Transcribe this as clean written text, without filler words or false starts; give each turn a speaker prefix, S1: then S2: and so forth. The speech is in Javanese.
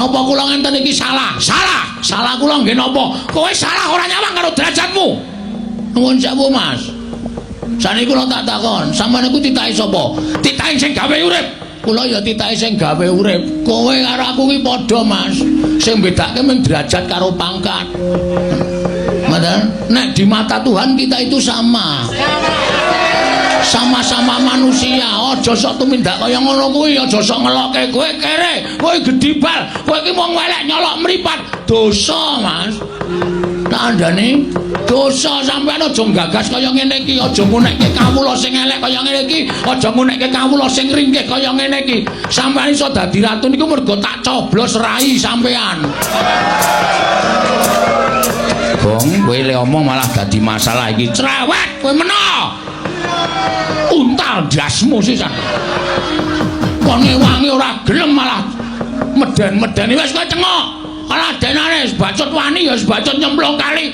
S1: Napa kula ngenten iki salah? Salah. Salah kula nggih napa? Kowe salah ora nyawang karo derajatmu. Nuwun sewu, Mas. Saniki kula tak takon, sampeyan niku titahe sapa? Titahe sing gawe urip. Kula ya titahe sing gawe urip. Kowe karo aku ki padha, Mas. Sing bedake mung derajat karo pangkat. Ngoten? Nek di mata Tuhan kita itu sama. Sama-sama manusia. Aja sok tumindak kaya ngono kuwi, aja sok ngelokke kowe kere, kowe gedibal, kowe iki wong welek nyolok mripat. Dosa, Mas. Tak andani dosa sampean aja gagas kaya ngene iki, aja ngunekke kawula sing elek kaya ngene iki, aja ngunekke kawula sing ringkih kaya ngene iki. Sampean iso dadi ratu niku mergo tak coblos rai sampean. Gong, kowe le omong malah dadi masalah iki. Cerewet kowe meno. Untal ndasmu sisan. Kon ngewangi ora gelem malah meden-medeni wis kowe cengok. Kalah denane wis bacut wani ya wis bacut nyemplung kali.